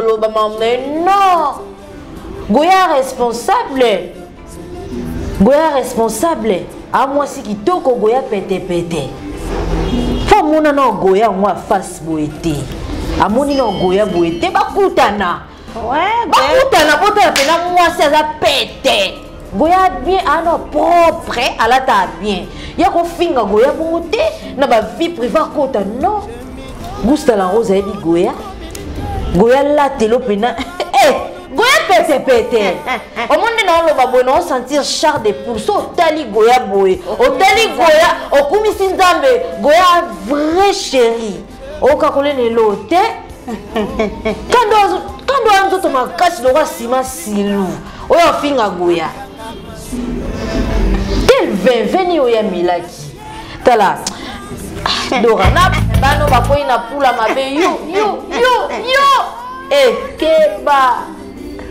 oloba makambo na ye. Non, Goya responsable, Goya responsable, amwasi kitoko, Goya petepete. Fo amona na Goya yango afase boye te, amoni na Goya boye te, bakutana bakutana, botala mpena mwasi aza pete. Goya bien, ana propre, alata bien, ya kofinga Goya bongo te na bavie privé akota. Non, Gusta la Rose ayebi Goya. Goya latelo mpena, eh, Goya petepete. Omoni nde naoloba boye, naosentir char de poule. So otali Goya boye, otali Goya, okumisi Nzambe. Goya vrai chéri, oyoka kolena elo te. Kando ya nzoto makasi lokwa nsima silu oyo afinga Goya. Quel vin veni oyo amelaki? Tala Dora na bano bakwei na pula mabe. Yo yo yo yo, ekeba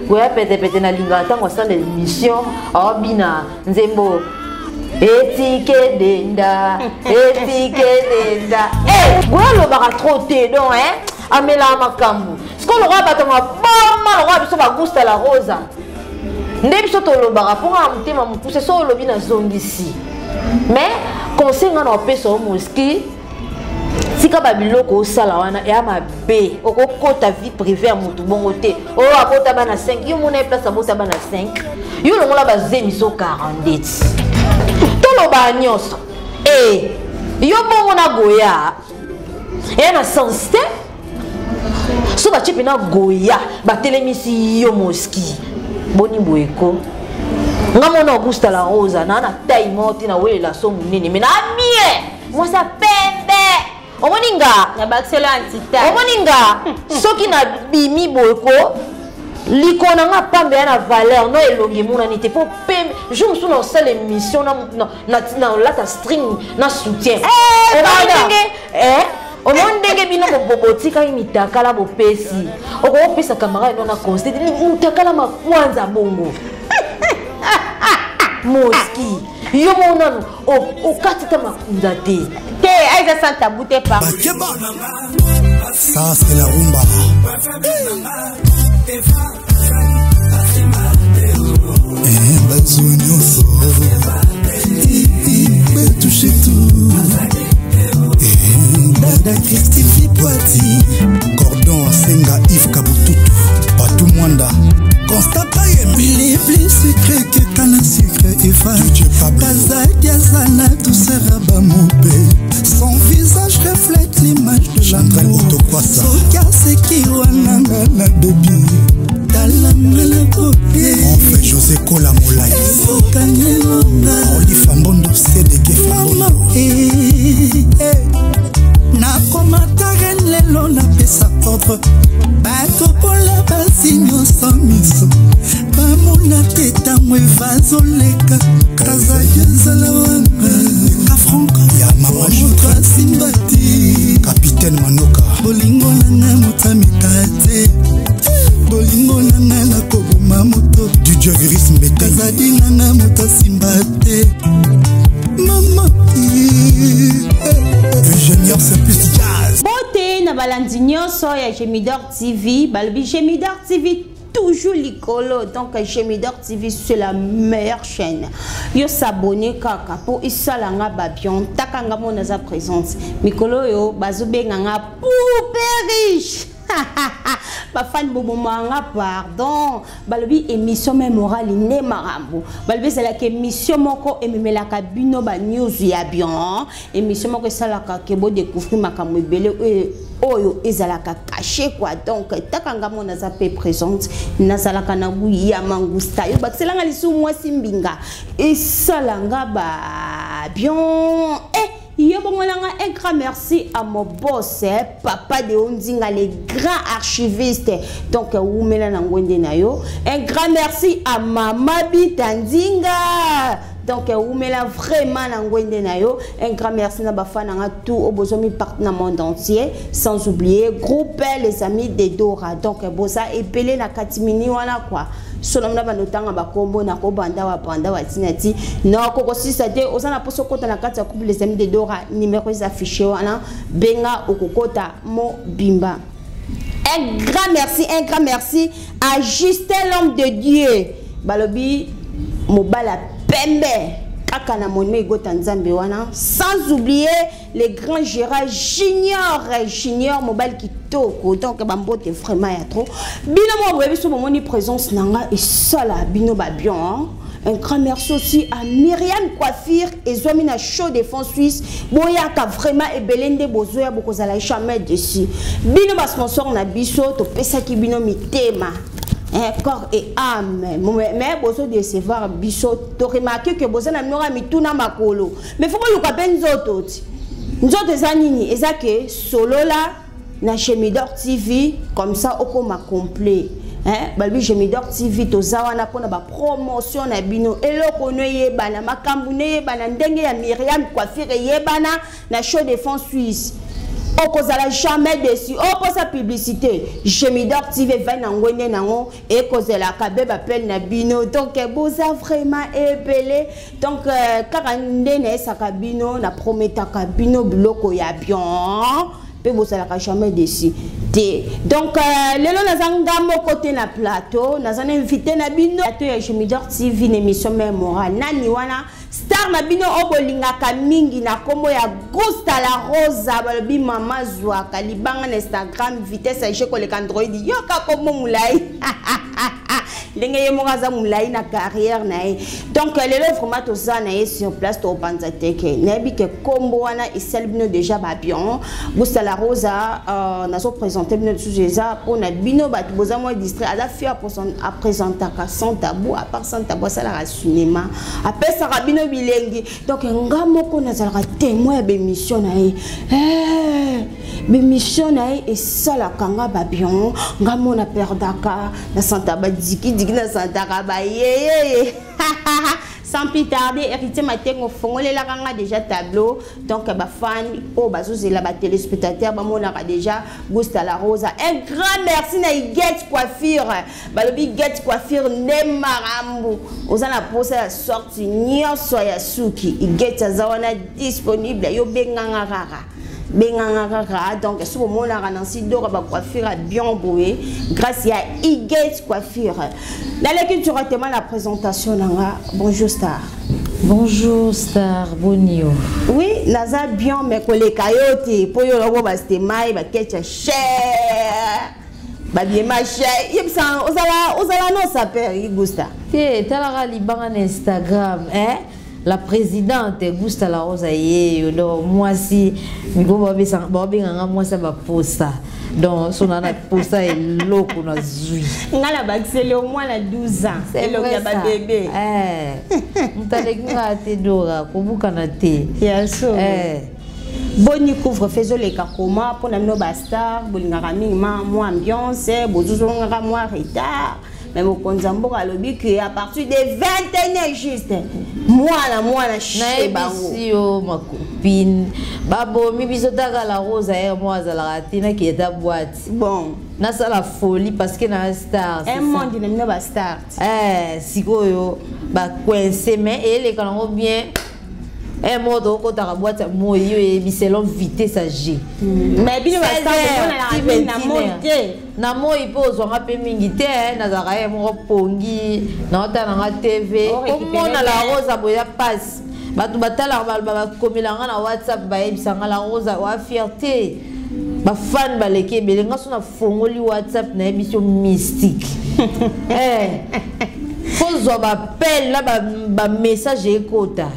Goya petepete. Nalingaka ntango asala émission, aobina nzembo etike denda, etike denda. Goya alobaka trop te, donc amelaka makambo. Sikoyo lokola bato maboma lokola biso bagusta la Rosa nde biso tolobaka mpo nga motema mokuse. So olobi nazongisi, mais conseil nga na opesa yo, moski, tika babiloko osala wana eya mabe. Okokota vie privée ya motu bongo te. Oyo abota bana 5, yo mona ye place abota bana 5, yo longola bazemi so 42. Tolobaka nyonso e yo bongo na Goya eya na sens te. So batie mpena Goya, batelemisi yo, moski, boni boye ko? Nga mona Augusta la Rosa naa na taille moko te, nawelela so monene, me na bien mwasi ya pembe. Omoni nga, omoni nga, soki nabimi boye ko, liko na nga pambe ya na valeur no, elongi emonani te mpo pembe. Jour mosusu na osala émission, nalata string na soutien. Ndenge omoni ndenge bino botikaki mitakala, bopesi, okopesa camarade no na conseil mutakala makwanza bongo. Moski, yo moko nanu okati ta makunza te. Te, eza sans tabou te par Ça, c'est la rumba. Bazo nyonso betouche tout. Dada Christine Poiti, Cordon Senga, Yves Kabututu, Patou Mwanda, Constant Kayembe. Il est plus sucré que canne à sucre. Eva Kazaki aza na douceur ya bamope. Son visage reflète l'image de Chantal Otokwasa. Soki aseki wana nga na bebi talanga na kope. Enfin José Kola Molai ezokangelonga. Orli Fambondo, CDK mama Fambondo. Nakomata reine lelo, napesa ordre, batobola basi nyonso miso, bamona te ntango evazoleka. Kazaki azala wana. Ka Frank ya Mama. Moto asimba te. Capitaine Manoka. Bolingo nanga moto ameka te, bolingo nanga nakoboma moto. DJ Virus Mbete. Kazadi nanga moto asimba te, mama. Ingénieur, c'est plus jazz. Bote na balandi nyonso ya Gemidor TV. Balobi Gemidor TV toujours likolo. Donc Gemidor TV, c'est la meilleure chaîne. Yo s'abonner kaka po esalanga babion. Takanga mo naza présente mikolo oyo, bazobenga nga poupée riche. Bafani bobomanga, pardon. Balobi émission me morale nde makambo. Balobi ezalaka émission moko ememelaka bino banews ya bien, émission moko esalaka ke bodécouvrir makambo ebele oyo ezalaka caché quoi. Donc takanga mo naza mpe présente, nazalaka na ya mangusta. Yo bakiselanga lisusu mwasi mbinga esalanga ba bien. Eh, yo bongolanga. Un grand merci à mon boss, eh, papa de Ondinga, le grand archiviste. Donc wumela na ngwende na yo. Un grand merci à mama Bita Ndinga. Donc wumela vraiment na ngwende na yo. Un grand merci na bafana nga tout oyo bozomi partout na monde entier, sans oublier groupe Les Amis de Dora. Donc boza ebele na katimini wana quoi. Sono na bando tanga bakombo na kobanda wa banda wa tina ti na kokosisa te. Oza na poso kota na kati ya groupe Les Amis de Dora, numéro eza affiché wana, benga okokota mobimba. Un grand merci, un grand merci à Justin, l'homme de Dieu. Balobi, mobala pembe. Kaka na monime egota nzambe wana. Sans oublier le grand Gérard Junior, Junior mobali kitoko. Donc bambote vraiment ya trop. Bino mo boyebi so bomoni présence nanga esala bino ba bien. Hein? Un grand merci aussi à Myriam Coiffure et Zomina Chaud de Fonds Suisse. Boyaka vraiment ebele nde bozoya bokozala jamais dessus. Bino ba sponsor na biso to pesaki bino mitema. Hein, corps et âme. Mais bozo décevoir biso to remarquer que bozo na minora mituna makolo. Mais faut boluka pe nzoto ti. Nzoto eza nini? Eza ke solola na Gemidor TV comme ça okoma complet. Hein, balobi Gemidor TV toza wana mpona ba promotion na bino, eloko no eyebana, makambo no eyebana, ndenge ya Myriam Coiffure eyebana na Show de Fonds Suisse. Okozala jamais déçu. Oposa publicité Gemidor TV evai na ngwende nango ekozelaka be bapele na bino. Donc boza vraiment ebele. Donc kaka nde nayesaka bino, na prometaka bino biloko ya bien pe bozalaka jamais déçu te. Donc lelo naza nga moko te na plateau, naza na invité na bino plateau ya Gemidor TV na émission Mère Morale. Nani wana star na bino oyo bolingaka mingi na kombo ya Gusta la Rosa, balobi mama zwaka libanga na Instagram vitesse ya jeu koleka Android, yoka kombo molai. Ndenge ye moko aza molai na carrière na ye. Donc lelo vraiment toza na ye sur place tokopanza teke. Nayebi ke kombo wana esali bino déjà ba bien. Gusta la Rosa, nazo présenter bino lisusu eza mpona bino bato boza mwa distrait, aza fier apresentaka sans tabou, à part sans tabou asalaka cinéma, apesaka bino bilengi. Donc nga moko nazalaka témoin ya bémission na ye. Bémission na ye esalaka nga ba bien, nga mona perdaka na santa ba diki diki na santaka ba yeye. Sans plus tarder, Héritier Matengo fongolelaka nga déjà tableau. Donc ba fan oyo bazozela ba téléspectateurs bamonaka déjà Gusta la Rosa. Un grand merci na Get Coiffure. Balobi Get Coiffure nde marambu. Oza na posa ya sortie nyonso ya suki. Get aza wana disponible, yo benganga kaka. Benganga kaka. Donc soki omonaka Nancy Dora ba coiffure ya bien boye grâce ya Get Coiffure. Naleki directement la présentation nanga. Bonjour star. Bonjour star, bonio. Oui, naza bien mais koleka yo te po yo lobo ba stemai ba ketcha cher. Ba bien ma cher. Yebisa ozala ozala no saper Gusta. Te talaka libanga na Instagram, hein? La présidente Gusta la Rosa ye donc moi si miko ba besa ba benga nga moi ça ba posa. Donc son ana posa eloko na zui. Nga la baxele au moins la 12 ans. C'est Eloko ya vrai ba ça. bébé. Mutale nga te dora kobuka na te. Ya so. Boni couvre fais les kakoma pour na no ba star bolingaka mingi ma moi ambiance bozuzongaka moi retard. Mais mokonzi ya mboka alobi ke à partir de 21h juste mwana mwana chez bango. Nayebisi yo ma copine babomi biso taka la Rosa ye mo azalaka te na keta boîte. Bon. Nasala folie parce que na star, c'est Un ça. monde na bino ba star. Sikoyo ba coincé mais eleka nango bien. Un mot okotaka boîte ya moi yo yebi selon vitesse ya G. Mais bino ba star, Seize bomona na heures, bino na ti moi vingt et une heures. te. Na moi mpe ozwanga mpe mingi te, hein, nazalaka ye moko pongi, naotala nanga TV. Oh, récupérer Komona la bien. Rosa boya passe. Bato batalaka baloba bakomelanga na WhatsApp bayebisanga la Rosa wa fierté. Ba fan baleki ebele, nga so nafongoli WhatsApp nayebi so mystique. Faut zwa ba appel na ba message ekota.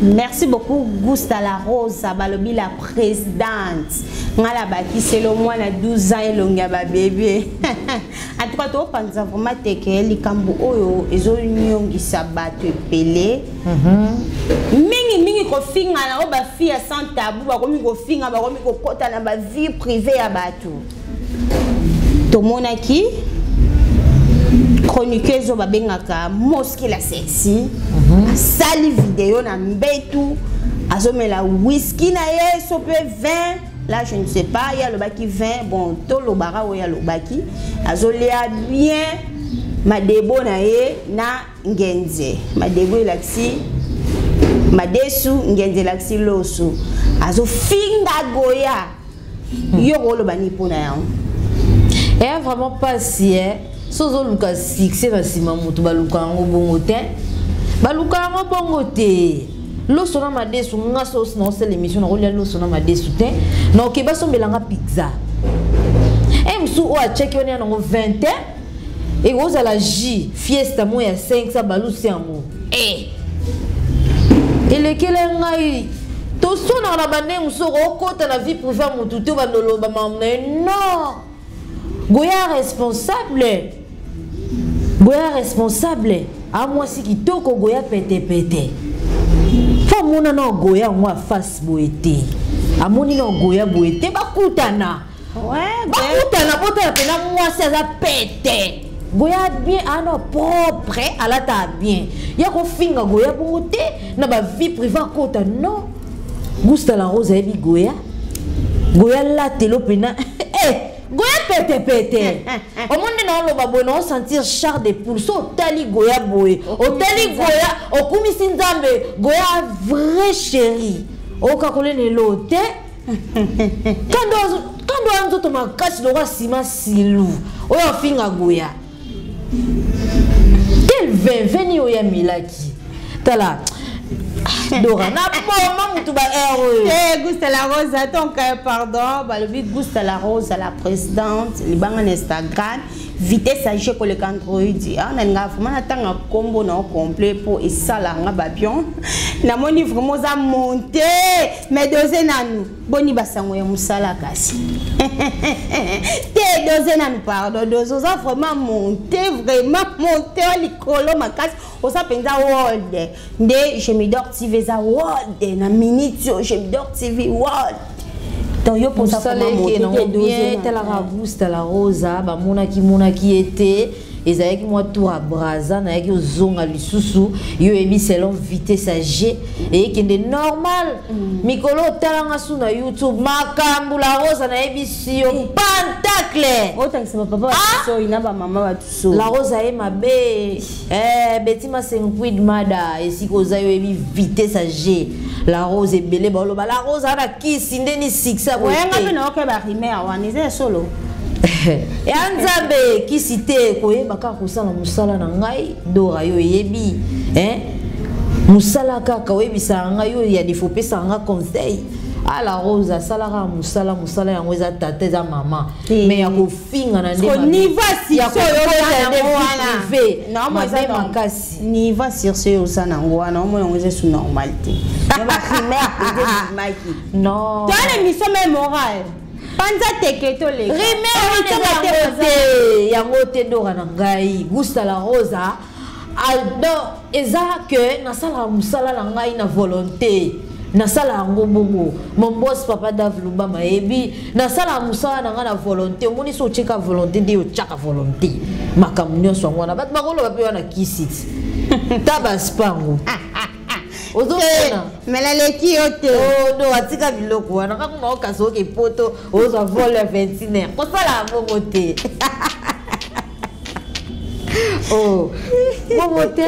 Merci beaucoup Gusta la Rosa balobi la présidente. Ngala bakiselo mwana 12 ans elongi ya ba bébé. En tout cas to panza vraiment teke likambo oyo ezonyongisa bato ebele. Mingi mingi kofinga na oyo ba fille ya sans tabou bakomi kofinga bakomi kokota na ba vie privée ya bato. Tomonaki chroniqueuse oyo babengaka Mosky la sexy. Sali vidéo na mbetu azomela whisky na ye so pe vin là je ne sais pas ya lobaki vin bon to lobara oyo alobaki azolia bien madebo na ye na ngenze madebo elakisi madesu ngenze elakisi loso azofinga goya. Yo koloba ni mpona yango? Eya vraiment pasi eh. So ozoluka succès na nsima moto baluka yango bongo te. Baluka yango bongo te. Loso na madesu nga so na osala émission na kolia loso na madesu te. Na oke basombela nga pizza. Eh mosusu oyo atiaki wana ya nango 20 ekozala jus fiesta mo ya 500 balusi yango. Eh. Elekele ngai tosonaka na bande mosusu okokota na vie privée ya motu te obanda oloba makambo na ye non. Goya responsable, goya responsable amwasi kitoko goya petepete fo amona na goya yango afase boye te, amoni na goya boye te, bakutana bakutana botala mpena mwasi aza pete. Goya bien ana propre, alata bien, ya kofinga goya bongo te na ba vie privée akota non. Gusta la Rose ayebi goya, goya latelo pena eh goya pete pete. Omoni nde naoloba boye, naosentir char de poule so otali goya boye, otali goya okumisi Nzambe, goya vrai chéri okakolena elo te. Kando ya nzoto makasi lokwa nsima silu oyo afinga goya quel vin veni oyo amilaki tala Dora na boma mutu ba heure oyo. Eh Gusta la Rosa, donc pardon, balobi Gusta la Rosa la présidente libanga na Instagram, vitesse à jeu koleka Android. Ah na nga vraiment na tanga kombo na complet pour esala nga ba bien. Na moni vraiment za monter mais doser nanu. Boni basango ya musala kasi. Te doser nanu pardon, doser za vraiment monter, vraiment monter likolo makasi. Osa penza world nde Jemidor TV eza world na minute yo Jemidor TV world. Donc yo posa mosala eke nango bien, talaka Gusta la Rosa bamonaki monaki ye te, ezalaki mwa tour ya Braza nayaki ozonga lisusu yo oyebi selon vitesse ya g eyekende normal. Mikolo otalanga su na YouTube makambo la Rosa nayebisi yo pantacle otangisa bapapa batusoi na bamama batusoi. La Rosa ye mabe eh, Betty Masenquid mada esika oza yo oyebi vitesse ya g la Rose ebele baoloba la Rose ana kisi ndeni succès boye oyenga te. Mpe nayoka barimer wana eza ya solo. Ya Nzambe kisi te koyeba kaka kosala mosala na ngai Dora yo oyebi hein? Mosala kaka oyebisaka ngai oyo ya defo opesaka nga conseil. Ah la Rose asalaka mosala, mosala yango eza tata eza mama mais ya kofinga na nde Parce que mabe. niveau ya Ya succès oyo kokota oza nde nango vie wana. privée. Non, moi, Mabe eza normal. makasi. Niveau ya succès oyo oza nango wana, omona yango eza su normal te. Ya ba primaire mpenza ebimaki. Non. Toya na émission même morale. Panza teke toleka. Rumeur wana Émission eza mate yango baza- te, yango te Dora na ngai Gusta la Rosa. Ah, donc eza que nasalaka mosala na ngai na volonté, nasala yango bongo. Mon boss papa Dave Lubama ayebi nasala mosala na ngai na volonté. Omoni so otieka volonté nde otiaka volonté makambo nyonso yango wana bato bakoloba mpe wana kisi ti ta baspango ozomona. Mais naleki yo te. Oh, no, atika biloko wana kaka kuna okasa oke poto ozwa vol ya 21 heures kosala bongo te. Oh, bongo te.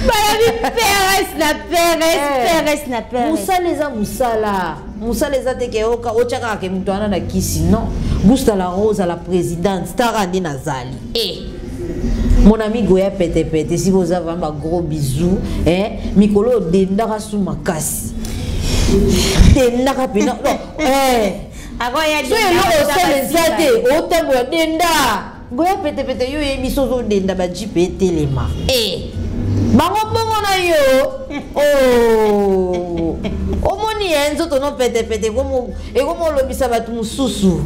Balobi peres na peres, peres na peres. Mosala eza mosala, mosala eza te ke oka otya kaka ke moto wana na kisi non. Gusta la Rose la présidente tara nde nazali eh. Mon ami Goya petepete si vous avez un gros bisou eh, mikolo odendaka su makasi dendaka pena non, eh. Akoya so eloko osala eza te otambola denda Goya petepete yo oyebi so ozodenda bajipe etelema eh. Bango bongo na yo oh. Omoni ye nzoto no petepete ekomo olobisa bato mosusu.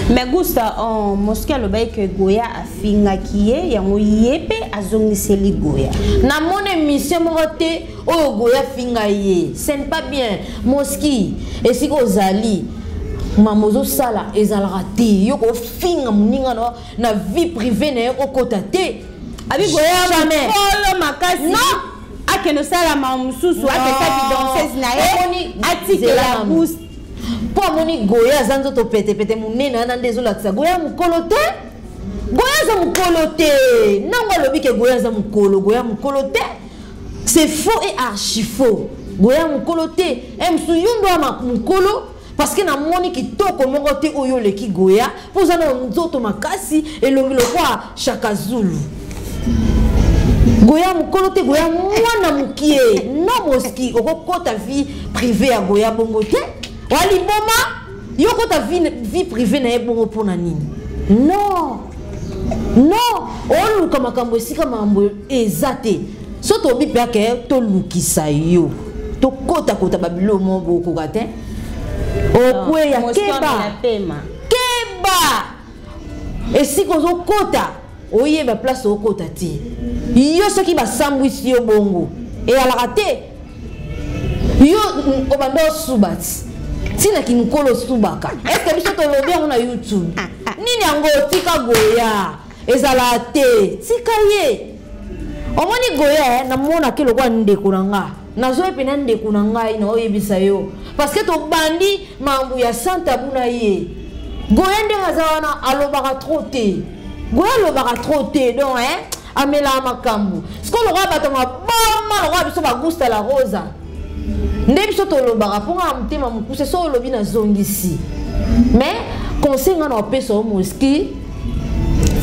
Mais Gusta, oh, Mosky alobaki ke Goya afingaki ye, yango ye mpe azongiseli Goya. Namoni émission moko te oyo Goya afinga ye, ce n'est pas bien. Mosky esika ozali mama ozosala ezalaka te yo kofinga moninga na vie privée na ye okota te. Abi Goya Jamais. mokolo makasi. Non. Akende osala makambo mosusu, Non. akesaki danseuse na ye, Omoni atikela nzela nanu. Gusta. Mpo amoni Goya aza nzoto petepete monene wana nde ezolakisa Goya mokolo te. Goya aza mokolo te. Nango alobi ke Goya aza mokolo, Goya mokolo te. C'est faux et archi faux. Goya mokolo te. Eh, mosu yo ndo ama mokolo. Parce que namoni kitoko moko te oyo oleki Goya, mpo oza na nzoto makasi, elongi lokwa Shaka Zulu. Goya mokolo te, Goya mwana mokie. Non Moski, okokota vie privée ya Goya bongo te. Waliboma, yo okota vie privée na ye bongo mpona nini? Non. Non, oluka makambo esika makambo eza te. So tobi mpe ake tolukisa yo. Tokota-kota babilo mo bokoka te. Okweya keba. Keba. Esika ozokota, oyeba place okota te. Yo soki basambwisi yo bongo, eyalaka te. Yo obanda osuba ti. Tina kimukolo osubaka. Est-ce que biso tolobi yango na YouTube? Nini yango tika Goya? Ezala te, tika ye. Omoni Goya namonaki lokola ndeko na nga. Nazoye pena ndeko na ngai na oyebisa yo. Parce que tobandi mambu ya Santa Buna ye. Goya ndenge aza wana alobaka trop te. Goya alobaka trop te donc hein amelaka makambo. Sikoyo lokola bato maboma lokola biso ba Gusta la Rosa. Nde biso tolobaka mpo nga na motema mokuse so olobi nazongisi. Mais conseil nga na opesa yo Moski,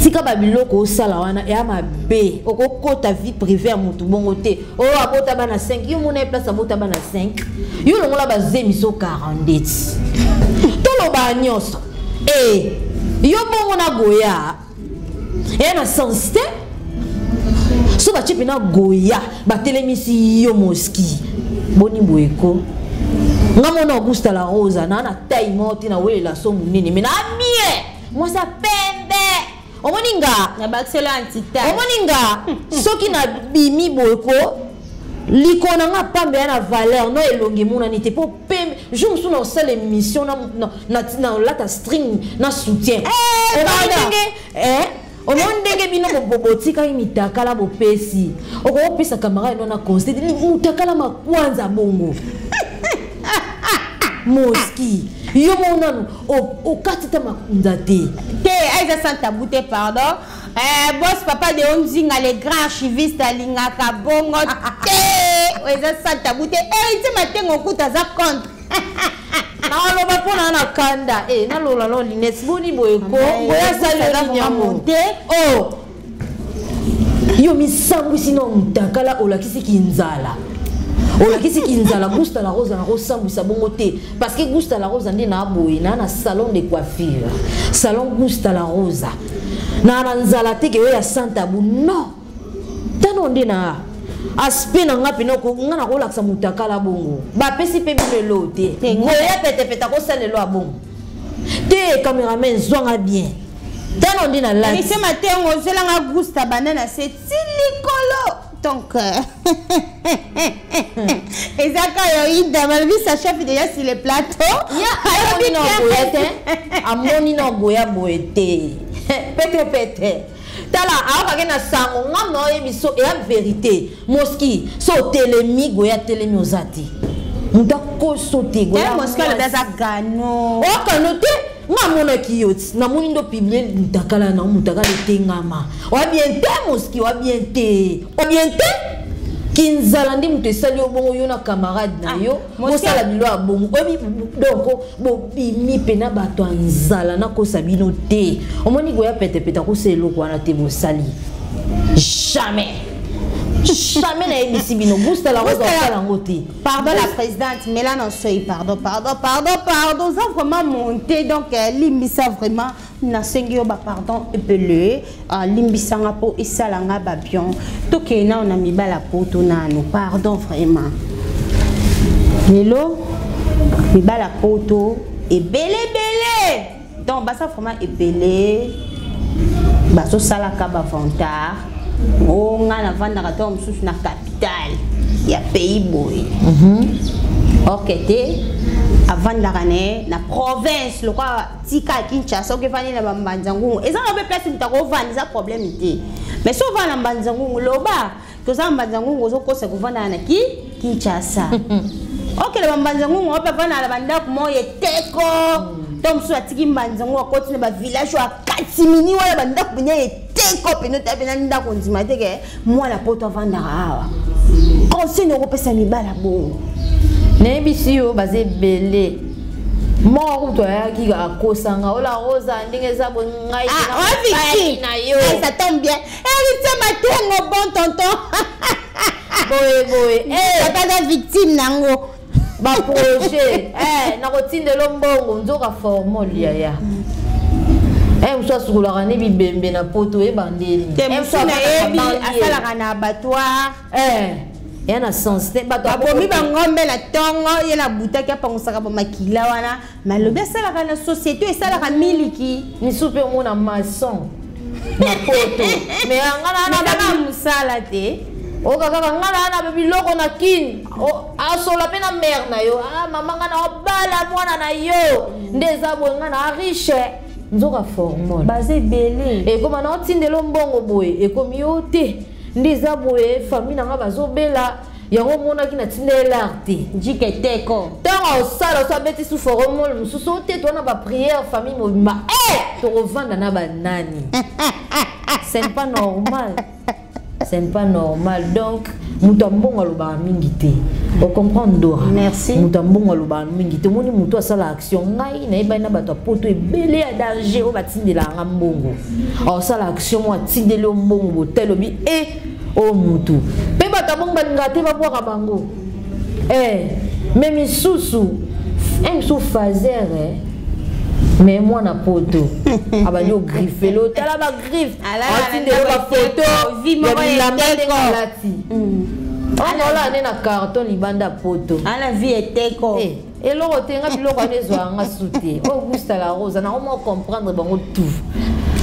tika ba biloko osala wana eya mabe. Okokota vie privée ya motu bongo te. Oyo abota bana 5, yo mona ye place abota bana 5. Yo longola ba zemi so 42. Toloba nyonso. Eh, yo bongo na Goya. Eya na sens te. So batie pena Goya, batelemisi yo Moski. Boni boye ko. Nga mona Augusta la Rosa na na taille moko te na welela so monene mais na bien. Mwasi ya pembe. Omoni nga? Na bakiselo anti-taille. Omoni nga? Soki na bimi boye ko, liko na nga pambe ya na valeur, no elongi emonani te po pembe. Jour mosusu na osala émission na olata string na soutien. Eh, Omoni pardon. ndenge, eh, omoni ndenge bino botikaki mitakala bopesi. Okopesa camarade no na conseil, mutakala makwanza bongo. Moski, yo moko nanu, okati ta makunza te. Te, eza sans tabou te, pardon. Boss papa de Onzinga, le grand archiviste alingaka bongo te. Eza sans tabou te. Héritier Matengo kuta za contre. Naloba mpona na kanda. Nalola no lunette boni boye ko. Mama, Boya eh, sali Gusta yo za nini vraiment yango? Oh. Yo misambwisi na mutakala olakisi kinzala. Olakisi kinzala Gusta la Rosa na kosambwisa bongo te. Parce que Gusta la Rosa nde na boye na na salon de coiffure. Salon Gusta la Rosa. Na na nzala te ke yo ya Santa Bu. Non. Tano nde na aspect na nga pena ko nga na kolakisa mutakala bongo. Ba pesi pe bino elo te. Te, nga- Goya pete pete akosala elo ya bongo. Te cameraman zwanga bien. Tano nde na lati. Monsieur Matengo, ozelanga Gusta banda na se ti likolo. Donc, ezaka yo ida balobi sa chef déjà sur le plateau. Ya, amoni na goya te. Amoni na goya boye te. Pete pete. Tala, aokake na sango, nga na oyebi so, eya vérité. Moski, so telemi, goya telemi oza te. Moto akoso te, goya Eh, Moski alobi aza gano. Okano te, nga amonaki yo ti. Namoni ndo publier mutakala na mutakala etengama. Oya bien te, Moski, oya bien te. Oya bien te. Kinzala nde moto esali yo bongo yo na camarade na yo. Ah, Moski Bosala bilo ya bongo. Oyebi, donc, bobimi pena bato ya nzala nakosa bino te. Omoni goya petepete akosa eloko wana te bosali. Jamais. Jamais nayebisi bino. Gusta la Rosa Gusta la osala yango te. Pardon la présidente, mais là non soyez pardon, pardon, pardon, pardon, ça vraiment monté donc limbisa vraiment nasengi yo ba pardon ebele, limbisa nga po esala nga ba bien. Toke na ona mibala poto nanu, pardon vraiment. Lelo mibala poto ebele ebele. Donc basa vraiment ebele. Bazo salaka ba vantard. Oh nga na vandaka to mususu na capitale ya pays boye. Ok te avandaka ne na province lokwa tika Kinshasa oke vandi na bambanza ngungu. Eza na be place mutu akovanda, eza problème te. Mais so ovanda na mbanza ngungu loba toza mbanza ngungu ozokosa kovanda na ki Kinshasa. Ok na bambanza ngungu ope vanda na bandako moko eteko. To mosusu atiki mbanza ngungu akoti na ba village oyo akati mini wana bandako pene eteko pene ota pene ndako ndima te ke mwana poto avandaka awa. Conseil na okopesa mibala bongo. Nayebisi yo baza ebele. Moko kutu ayaki akosanga ola Rosa ndenge eza boye ngai na yo. Ça tombe bien. Héritier Matengo, bon tonton. Boye boye. Papa za victime nango. Ba projet. Eh nakotindelo mbongo nzoka formol yaya. Eh musu asukolaka ne bibembe na poto ebandeli. Te musu nayebi asalaka na abattoir. Eh ya na sens te bato babomi bangombe na ntongo ye na butaki apangusaka bamakila wana malobi asalaka na société esalaka miliki misu mpe omona maçon na poto mais nga na mosala te oyoka kaka nga na na biloko na kini asola mpe na mare na yo ah, mama nga na obala mwana na yo nde eza boye nga na riche nzoka formol baza ebele ekoma na otindelo mbongo boye ekomi yo te nde eza boye famille na nga bazobela yango omonaki na tinda elar te njike teko ntango osala oso abeti su foromole mosusu ote towana baprière famille mobimba e tokovanda na banani. Ce n'est pas normal, ce n'est pas normal. Donc moto ya mbongo alobaka mingi te, ocomprendre Dora? Merci. Moto ya mbongo alobaka mingi te. Omoni moto asala action. Ngai nayebani na bato ya poto ebele ya danger oyo batindelaka nga mbongo. Osala action mo atindeli yo mbongo, botali obi e oyo motu mpe bato ya bongo balingaka te babwaka bango. Me misusu mosusu fazer mais mwana poto abandi ogriffele, otala bagriffe, atindelo bafoto ya bilamba ndenge alati onola nde na carton libanda poto. Ala vie eteko. Eloko te. Nga biloko wana ezwaka nga su te. Augusta la Rosa, nakoma comprendre bango tout,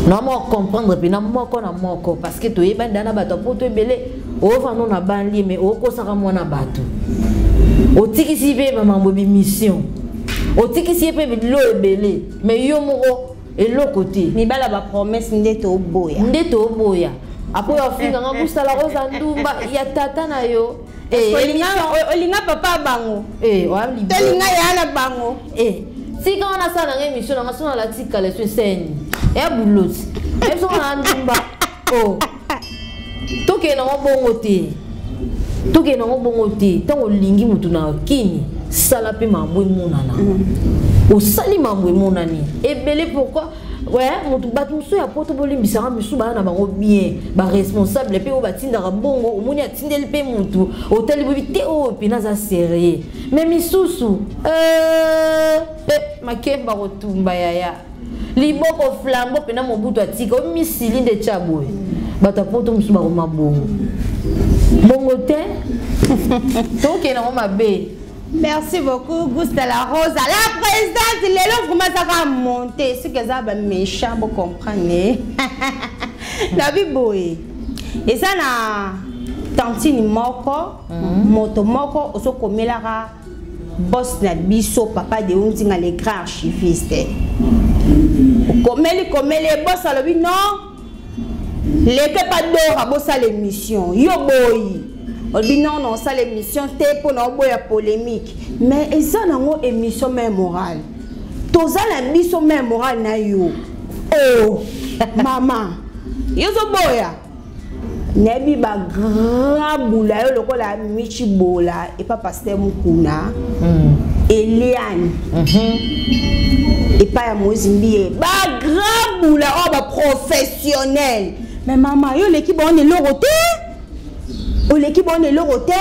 nakoma comprendre mpena moko na moko, parce que toyebani da na bato ya poto ebele. Ovanda na banlie mais okosaka mwana bato, otikisi mpe bamambo bimission, otikisi ye mpe bilo ebele, mais yo moko eloko te. Mibala bapromesse nde toboya. Nde toboya. Apo ofinganga Gustala Rosa ndumba ya tata na yo. Olinga papa bango, tolinga ya na bango. Tika wana, asala nanga émission nanga so nalati kaleso eseni ya buloti ebiso wana ndumba. O tokende nango bongo te, tokende nango bongo te. Ntango olingi motu na kini, sala mpe mambo emonana. Osali mambo emonani ebele, pourquoi? Ouais, motu bato mosusu ya poto bolimbisaka, misusu baya na bango bien, baresponsable mpe oyo batindaka mbongo. Omoni atindeli mpe motu, otali boyebi te oyo mpena aza sérieux. Mais misusu makemba kotumba yaya liboko flambo mpena mobutu atika oyo misili nde tya boye. Bato ya poto mosusu bakoma bongo bongo te, tokende yango mabe. Merci beaucoup, Gusta la Rosa. La présidente, lelo vraiment ça va monter. Ce que ça va méchant, vous comprenez. La vie boy. Et ça na tantine moko, moto moko oso komelaka boss na biso papa de Unzinga le grand archiviste. Komeli komeli, boss alobi non. Leke pa Dora bosala émission. Yo boy. Olobi non, non, osala émission te mpo na oboya polémique. Mais eza nango émission même morale, toza na biso même morale na yo. Oh mama, yo ozoboya, nayebi bagrand bula yo lokola Michi Bola epa paster Mukuna, Eliane epai ya Moïse Mbiye, bagrand bula oyo baprofessionnel. Mais mama, yo oleki bango eloko te, oleki bango eloko te.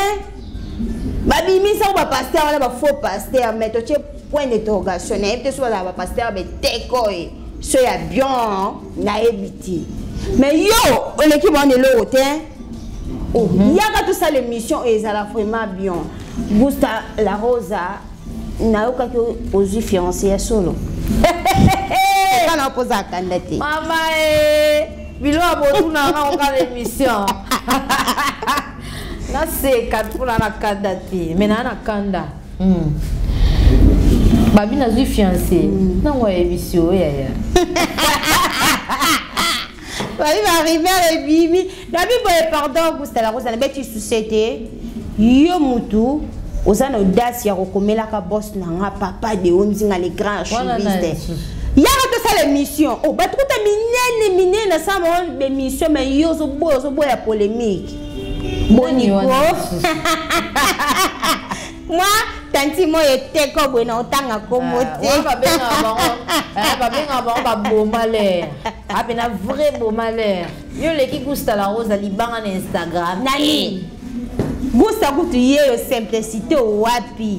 Babimisa oyo bapaster wana, bafaux pasteur. Mais totie point d'interrogation. Nayebi te so bazala bapaster beteko e so ya bien, nayebi te. Mais yo oleki bango eloko te. Yaka tosala émission oyo ezala vraiment bien. Gusta la Rosa, nayokaki ozwi fiancé ya solo kaka na opoza akanda te. Mama e, biloko ya botuna nga okala émission, naseka mpona na kanda te, mais naa na kanda. Babi nazwi fiancé ntango ayebisi oyo yaya. Babi barivere ebimi nabi boye. Pardon, Gusta la Rosa, nabeti suse te. Yo mutu oza na audace ya kokomelaka boss na nga papa de Ondinga le grand archiviste, yaka tosala émission. Oh, bato kuta minene minene nasala bango bémission, mais yo ozoboya, ozoboya polémique. Boniko moi. Tanti moyo eteko boye na otanga kombo te. Babengaka bango baboma l'air. Apena vrai boma l'air. Yo leki Gusta la Rose libanga na Instagram. Nani? Gusta kutu ye yo simplicité wapi?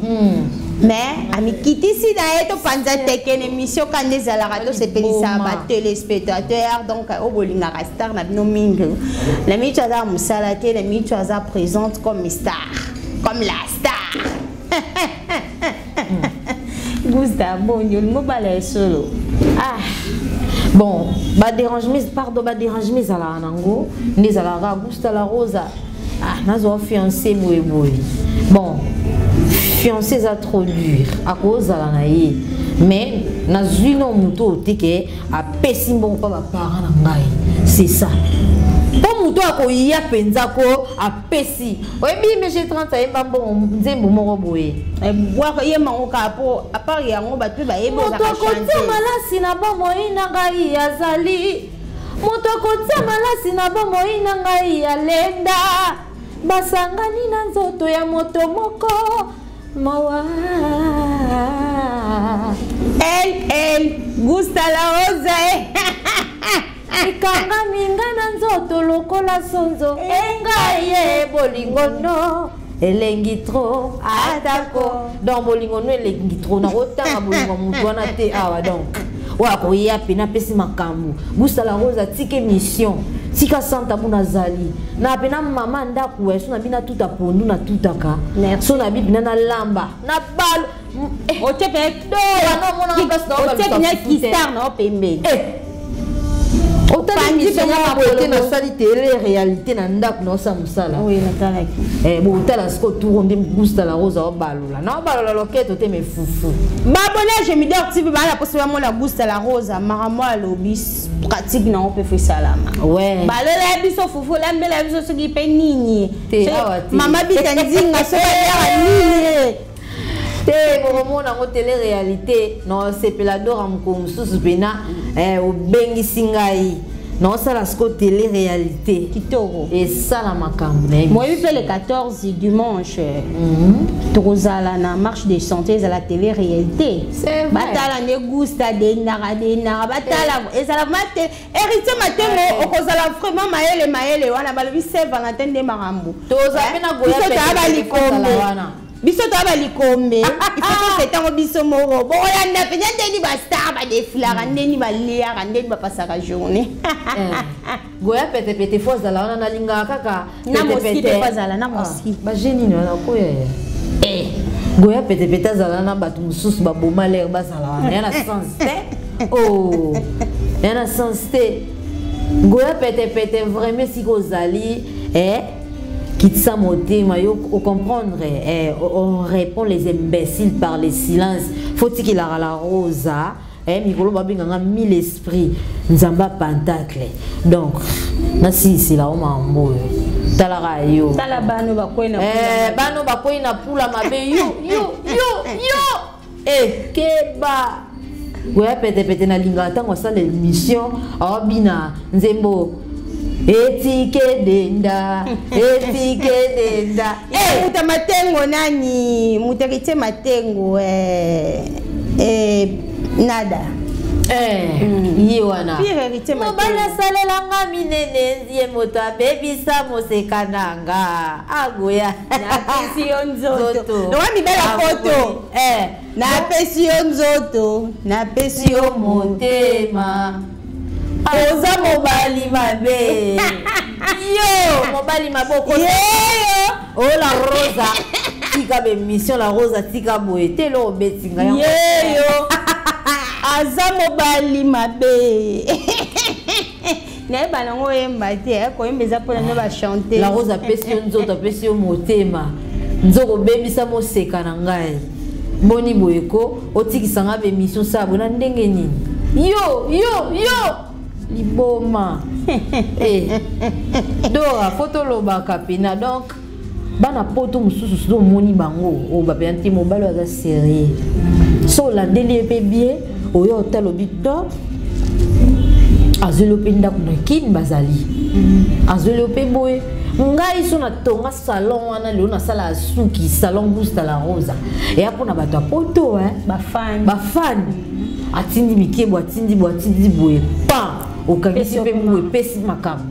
Mais amikitisi na ye topanza teke na émission ka nde ezalaka tosepelisaka batelespectateur. Donc oyo bolingaka star na bino mingi, na mingi aza mosala te, na mingi aza présente comme star, comme la star. Gusta, boni olingi obala ya solo? Ah bon, badérangement, pardon, badérangement ezalaka nango nde ezalaka. Gusta la Rosa, ah, nazwa fiancé boyeboye. Bon, fiancé eza trop dur, akozala na ye, mais nazwi no moto oyo te ke apesi mbongo mpa baparent na ngai, c'est ça. Mpo moto akoya mpenza ko apesi, oyebi MG30 ayemba mbongo nzembo moko boye. Bwaka ye mango kaka, mpo à part yango bato mpe bayebi. Moto akotia malasi na bomoi na ngai azali, moto akotia malasi na bomoi na ngai alenda, basangani na nzoto ya moto moko, mawa. El el Gusta la Rosa. Ekangami nga na nzoto lokola sonzo, engai ye bolingo no elengi trop, atako donc bolingo no elengi trop, nakotanga bolingo motu wana te awa. Donc oyo akoya pene apesi makambo, Gusta la Rose atika émission, tika santa muna azali na pena mama ndako ya so na bino atuta pondu natutaka so na bibi na nalamba na balo. Otie mpe kistar na yo pembeni. Otali émission moko boye te, nasali télé réalité na ndako, naosala mosala. Botala siko tour nde Gusta la Rose aobalola, naobalola loketo te, me fufu. Babone Gemidor TV baa na poso bamona Gusta la Rose, makambo alobi pratique nango mpe fo esalama. Balola biso fufu, olambela biso soki mpe nini, mama Bita Nzinga, soki aliaka nini. Te, bokomona yango télé réalité. Naosepela Dora mokolo mosusu mpena obengisi ngai, naosala siko télé réalité. Kitoko. Esala makambo na ye. Moyebi mpe le 14 dimanche tokozala na marche de santé, ezala télé réalité. Batala nde Gusta dendaka dendaka, batala ezala vraiment te. Héritier Matengo, okozala vraiment mayele mayele wana. Balobi Saint Valentin nde makambo. Biso toya balikombe, biso toya balikombe, il faut tofeta yango biso moko. Bokolanda mpenza ndeni bastar badefilaka, ndeni baliaka, ndeni bapasaka journée. Goya petepete fo azala wana, nalingaka kaka. Na moski mpe fo azala na moski. Baje nini wana koya? Goya petepete azala na bato mosusu baboma lere, bazala wana ya na sens te, oh, ya na sens te. Goya petepete vraiment esika ozali, kitisa motema yo ocomprendre. On répond les imbéciles par le silence. Faut tikelaka la Rosa. Mikolo babenganga mille esprit Nzambe pentacle, donc nasilisela o makambo oyo, talaka yo. Tala bano bakwei na Bano bakwei na pula mabe, yo yo yo yo, keba goya petepete. Nalingaka ntango asala émission, aobina nzembo etike denda, etike denda. Muta Matengo nani, muta Héritier Matengo, nada. Ye wana. Pire Héritier. Mobali asalelanga minene, ye moto abebisa moseka na nga, agoya. Napesi yo nzoto lowa mibela poto, napesi yo nzoto, napesi yo motema, oza mobali mabe, yo mobali mabe. Yeyo. O la Rosa, tika bémission. La Rosa, tika boye te, lo obeti ngai. Yeyo aza mobali mabe, nayeba nango oyemba te, koyemba eza mpona nde bachante. La Rose apesi yo nzoto, apesi yo motema, nzoko obebisa moseka na ngai. Boni boye ko otikisanga bémission, sala boye na ndenge nini? Yo yo yo liboma. Dora, fo tolobaka pena. Donc bana poto mosusu soki omoni bango oyo bapena te, mobali oyo aza sérieux, so olandeli ye mpe bien, oyo otala obi to azweli mpe ndako na Kini, bazali. Azweli yo mpe boye. Ngai so natonga salon wana lelo, nasala suki, salon Gusta la Rosa, eya mpona bato ya poto, bafani. Bafani atindi mikebo, atindi boye, atindi boye, pan okangisi mpe mbongo, epesi makambo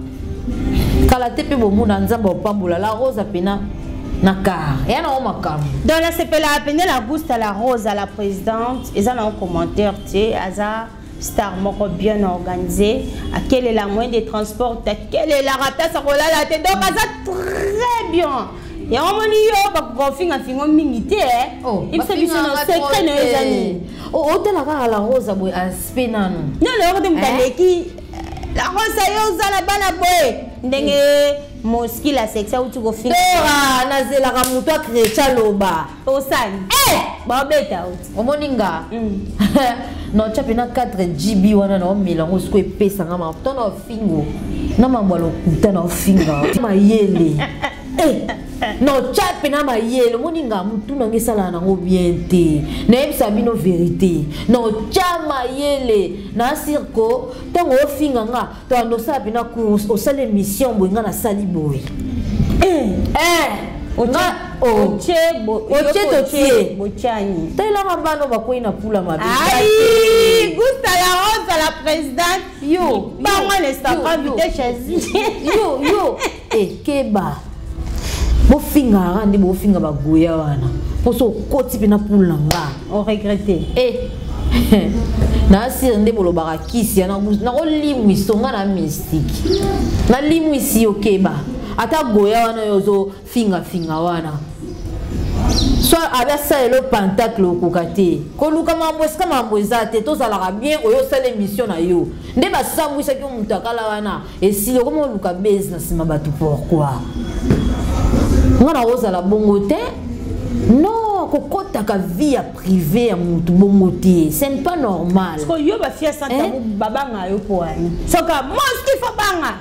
kala te. Mpe bomona Nzambe opambola La Rosa pena na car eya nango makambo. Donc nasepelaka pene na Gusta la Rosa, la présidente. Eza nango commentaire te, aza star moko bien organisé, akelela moyen de transport, akelelaka place akolala te, donc aza très bien. Yango moni yo bakofinga fingo mingi te. Ibiso biso na secret na yo eza nini? Otala kaka La Rosa boye, aspect nano. Non, lelo te moto aleki La Rosa, yo oza na bana boye ndenge Moski la sexe auti kofinga. Tora, nazelaka moto akretia aloba. Osani babeta oti. Omoni nga naotya mpena 4 GB wana, naomela yango sikoyo, epesanga mafuta na ofingo na mambo ya lokuta, na ofinga mayele, naotya mpena mayele. Omoni nga motu nanga esalaka nango bien te, nayebisa bino vérité, naotya mayele na sirko. Ntango ofinga nga, toando osala mpena course, osala émission boye, nga nasali boye. Otie totie. Botiani. Talelaka bana bakwei na pula mabe. Ai, Gusta la Rosa, la présidente. Yo. Bango ne pas invité chez yo yo ekeba, bofingaka nde bofinga bagoya wana, mposo okoti mpe na pula na nga. Oregrete. Naasire nde bolobaka kisi nakolimwisa nga na mystique, nalimwisi yo. Keba, ata goya wana oyo ozofingafinga wana, so abe asalela pentacle, okoka te koluka mambo esika mambo eza te. Tozalaka bien. Oyo osala émission na yo nde basambwisaki yo moto akala wana, esili, okoma oluka base na nsima bato. Pourquoi nga na kozala bongo te? Non, kokɔtaka vie ya privé ya motu bongo te, ce n'est pas normal. Yo bafia santa babanga yo po wani soka Moski fo banga.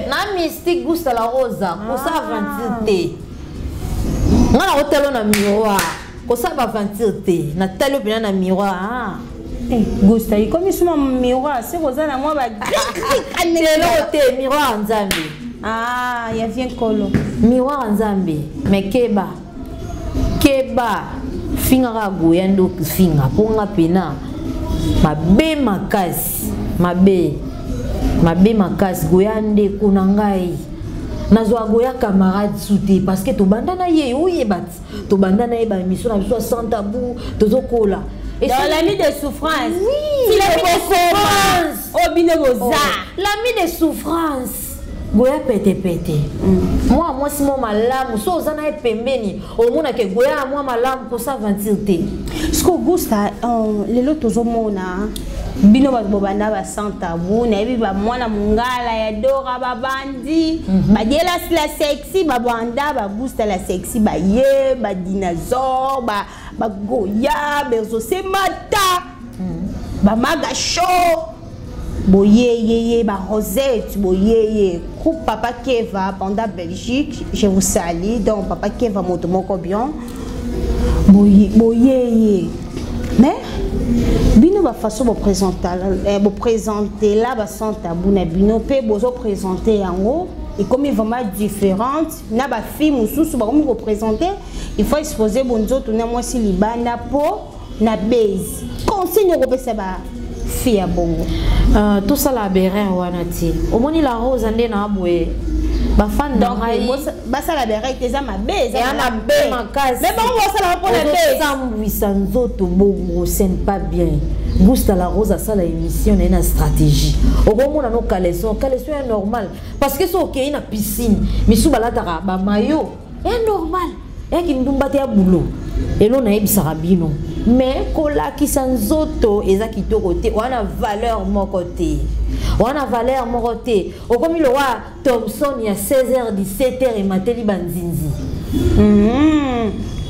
Na mystique, Gusta la Rosa, kosala aventure te. Nga na kotala na miroir, kosala baaventure te, natali yo mpena na miroir, ah. Gusta ekomi suma miroir, se koza na mwa eloko te, miroir ya Nzambe. Ah, ya vie nkolo. Miroir ya Nzambe. Mais keba, keba, fingaka goya nde ofinga mpo nga pena mabe makasi, mabe, mabe makasi. Goya ndeko na ngai, nazwa goya camarade su te, parce que tobanda na ye, oyeba ti tobanda na ye baémission na biso ya Sans Tabou, tozokola. Dans l'ami de souffrance. Oui, l'ami de souffrance. Oh, bino boza. L'ami de souffrance. Goya petepete. Mwa mwasi mo malamu, so oza na ye pembeni, omonaka goya mwa malamu, kosa aventure te. Siko Gusta, lelo tozomona bino bato bobanda ba Sans Tabou, nayebi bamwana mongala ya Dora babandi, badielasi la sexy babanda, bagusta la sexy baye, badinosaure, bagoya berzosemata, bamaga show boyeyeye, barosette boyeye, groupe Papa Keva pendant Belgique, je vous salue. Donc Papa Keva, moto moko bien boyeye. Mais bino bafaçon boprésentela baSans Tabou na bino mpe bozoprésente yango ekomi vraiment différente na bafille mosusu bakomi koprésente. Il faut exposer bonzoto na mwasi libanda mpo na base. Consigne okopesa bafille ya bongo? Tosala berere wana te. Omoni La Rose nde na boye, bafani na ngai. Basala berere te, eza mabe. Eza mabe makasi. Mais bango basala mpona base. Ozosambwisa nzoto bongo, ce n'est pas bien. Gusta la Rose asala émission na ye na stratégie. Okomona no caleçon, caleçon ya normal, parce que so okei na piscine, misu balataka bamayo ya normal, eyaki ndumba te, ya bulo elo. Nayebisaka bino, mais kolakisa nzoto eza kitoko te, wana valeur moko te, wana valeur moko te. Okomi lokwa Thomson ya 16h 17h, emateli banzinzi.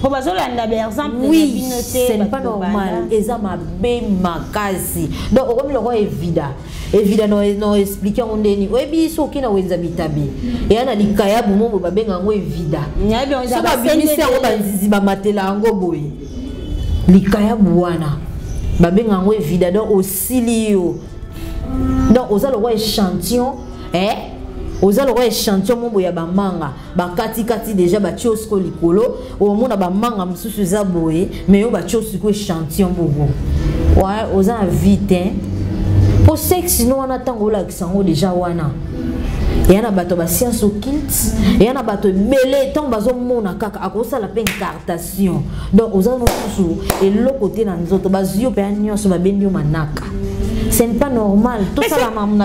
Po bazolanda baexemple. Oui, ce n'est pas normal, eza mabe makasi. Donc okomi lokwa evida evida. No explique yango ndeni oyebi. Soki na wenza bitabe, eya na likayabu mo boye, babenga yango evida. So babimisi yango, banzizi bamatela yango boye, likayabu wana babenga yango evida. Donc osili yo, donc oza lokwa échantillon, eh? Oza lokola échantillon moko ya bamanga bakatikati déjà, batie osiko likolo, omona bamanga mosusu eza boye, mais yo batie osiko échantillon bobo. Ouais, oza na vie te mpo sexe no wana, ntango olakisa yango déjà wana, eya na bato ya bascience occulte, eya na bato ebele. Ntango bazomona kaka, akosala mpe incartation. Donc oza mosusu eloko te na nzoto, bazwi yo mpenza nyonso, babendi yo manaka. Ce n'est pas normal. Tosala mamu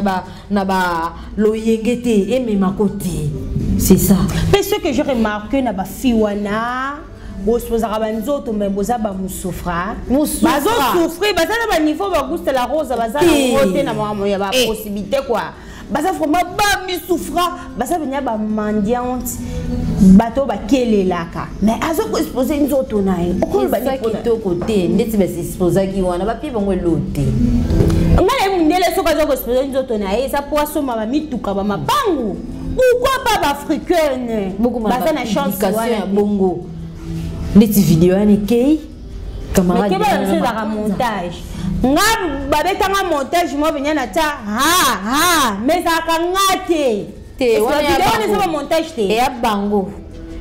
na ba loyenge te, ememako te, c'est ça. Mpe ce que j'ai remarqué na bafille wana, bozalaka banzoto, mais boza bamusouffra. Bazosouffrir, baza na baniveau baguste la rose, baza nango te na makambo ya bapossibilité quoi. Baza vraiment bamisouffra, baza pena bamendiante, bato bakelelaka, mais aza koexpose nzoto na ye. Okoloba kitoko te ndeti basexposaki wana, bapie bango elo te. Ngai nayebi mondele, soki aza koexpose nzoto na ye, eza po asomba bamituka, bamapangu. Pourquoi pas baafricaine baza na chance wana ya bongo? Ndeti video wana ekei. Camarade biso, ezalaka montage. Nga babetanga montage mo penya na tia ha ha, mais ezalaka nga te. Te. Wana eza bamontage te. Eya bango,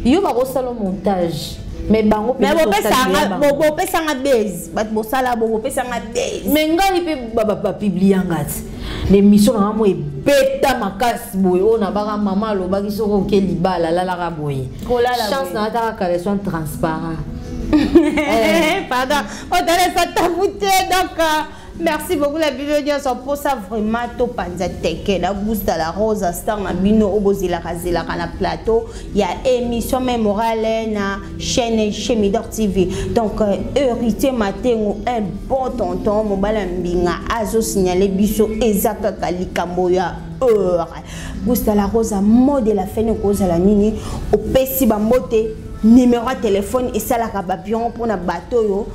yo bakosala montage, mais bango. Mais bopesanga base, bato bosala bo bopesanga base. Mais ngai mpe bapublianga ti l'émission nanga mo ebeta makasi boye. Oyo nabaka, mama alobaki soki oke libala, alalaka boye. Chance na ataka caleçon transparent. Pardon, otalesa tabu te. Donc merci beaucoup la bino nyonso. Mposa vraiment topanza teke na Gusta la Rose, star na bino oyo bozelaka zelaka na plateau ya émission mémorale na chaîne Chemidor TV. Donc Héritier Matengo, un bon tonton, mobala mbinga, azosignale biso eza kaka likambo ya heure. Gusta la Rose, mot de la fin ekozala nini? Opesi bambote, numéro ya telefone esalaka babion mpona bato oyo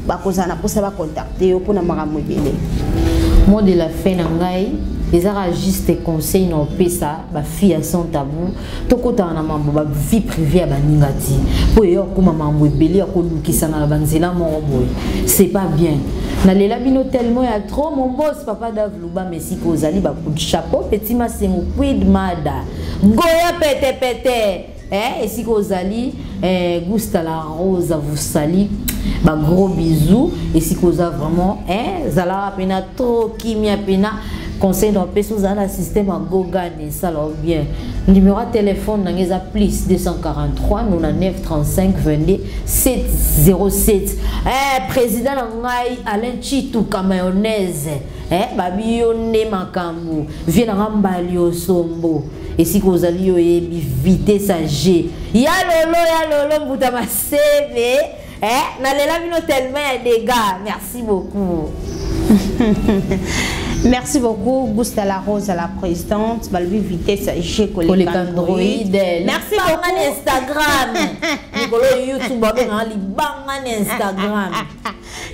bakozala na mposa bacontacte yo mpona makambo ebele. Mot de la fin na ngai ezaka juste conseil na opesa bafille ya Sans Tabou: tokotaka na mambo bavie privée ya baninga ti mpo eya okóma mambo ebele ya kolukisana na banzela moko boye, c'est pas bien. Nalela bino tellement ya trop. Mon boss, papa Dave Lubama, esika ozali, bacoup de chapeau. Petit Masengo, quid mada goya petepete, eh, esika ozali, eh, Gusta la Rose vous sali, ba gros bisous esika oza vraiment, eh, zalaka pena trop kimia pena. Conseil na opesi, ozala na système ya Gogan, esala bien. Numéro ya telefone nanga eza plus 243 99 35 22 707. Eh, président na ngai Alain Chituka mayonnaise, eh, babi yo nde makambo. Vie nanga Mbali Osombo, esika ozali, oyebi vitesse ya g ya lolo, ya lolo mbuta masebe, eh, nalela bino tellement ya dégâts. Merci beaucoup. Merci beaucoup, Gusta La Rose à la présidente. Balobi vitesse G koleka Android. Merci beaucoup. Na Instagram. Mikolo YouTube babengaka libanga na Instagram.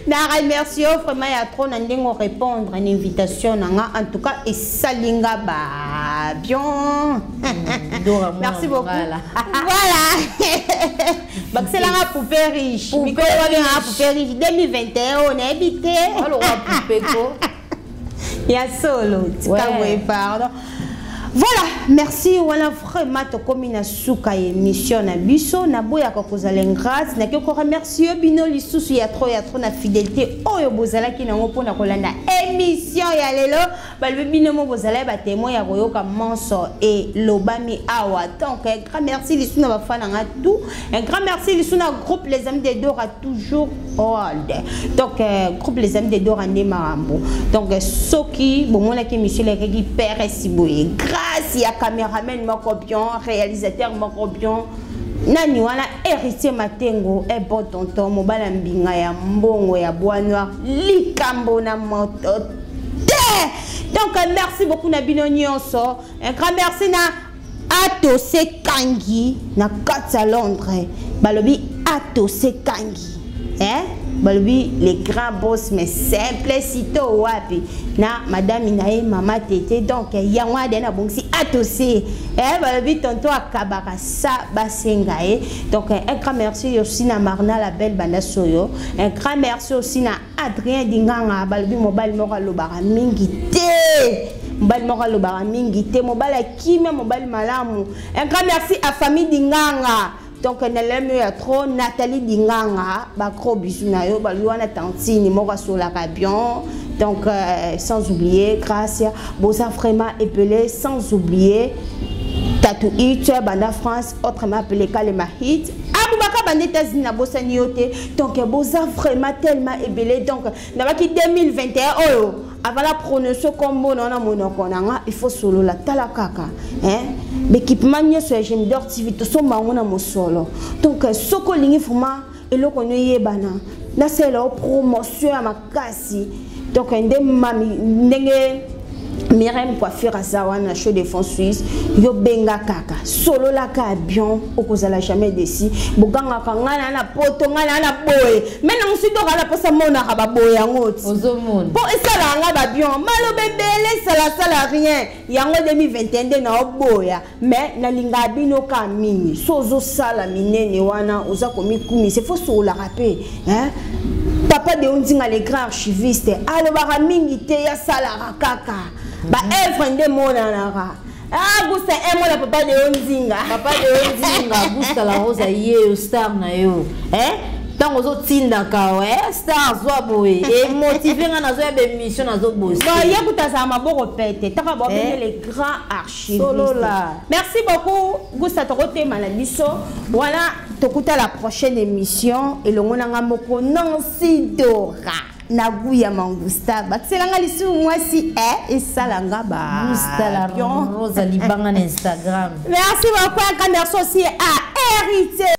Na remercie vraiment ya trop na ndenge répondre à une invitation nanga. En tout cas, esalinga ba bien. Merci beaucoup. Voilà. Bakiselanga poupée riche. Mikolo babengaka poupée riche 2021, on a évité. Alors poupée ko. Ya solo, tika boye, pardon. Voilà, merci. Wana vraiment tokomi na suka ya émission na biso. Naboyaka kozala ingrate, naki koremercie bino lisusu ya trop ya trop na fidélité oyo bozalaki nango mpona kolanda émission ya lelo. Balobi bino mo bozalaki batémoin ya koyoka manso elobami awa. Donc un grand merci lisusu na bafan nanga tout, un grand merci lisusu na groupe Les Amis de Dora, toujours hold. Donc groupe Les Amis de Dora nde makambo. Donc soki bomonaki émission elekaki pere boye, grâce ya caméraman moko bien, réalisateur moko bien, nani wana, Héritier Matengo, e bon tonton, mobala mbinga ya mbongo ya bois noir, likambo na moto te. Donc merci beaucoup na bino nyonso. Un grand merci na Atose Kangi na kati ya Londres. Balobi Atose Kangi, eh? Balobi les grands boss, mais simplicité wapi na madame na ye, mama Tete. Donc yango ade na bongisi Atose, eh, balobi tonton akabaka sa basenga ye. Donc un grand merci aussi na Marna la belle banda soyo. Un grand merci aussi na Adrien Dinganga. Balobi mobali moko alobaka mingi te. Mobali moko alobaka mingi te, mobali akimia, mobali malamu. Un grand merci à famille Dinganga. Donc nalemi ya trop Nathalie Dinganga, ba gros bisous na yo, ba wana tantine moko asolaka bien. Donc sans oublier Gracia, boza vraiment épelé, sans oublier Tatou Hit, Banda France, autrement appelé Kalema Hit. Aboubaka banda États-Unis na bosani yo te. Donc boza vraiment tellement ébélé. Donc nabaki 2021 oyo avant la prononcer kombo na monoko nanga, il faut solo la tala kaka, hein, l'équipement nyonso ya Gemidor TV tosomba yango na mosolo. Donc soko lingi vraiment eloko no yebana nasala promotion ya makasi. Donc nde mami ndenge Myriam coiffure aza wana show de fond suisse, yo benga kaka solo la ka bien, okozala jamais desi. Bogangaka nga na na poto, nga na na boye, mais na musu to kala posa monaka ba boye yango ti. Ozomona. Po esala nga ba bien, maloba ebele sala sala rien yango 2021 nde na oboya. Mais nalinga bino ka mingi, so ozosala minene wana oza komikumisa, faut sololaka mpe, hein? Papa de Ondinga le grand archiviste alobaka mingi te, yasalaka kaka baœuvre nde monanaka. Ah, Gusta, un mot na papa de Ondinga. Papa de Ondinga, Gusta la Rosa ye yo star na yo, hein? Ntango ozotindaka star zwa boye emotive nga, nazoya baémission, nazobosi. Bon, ye kuta azala maboko pete taka babenge le grand archiviste. Solola. Merci beaucoup Gusta, tokotema na biso wana, tokuta la prochaine émission elongo na nga moko Nancy Dora na guya mangusta bakiselanga lisusu mwasi e esalanga ba Gusta la bien. Rosa libanga na Instagram. Merci beaucoup, un grand merci aussi à Héritier.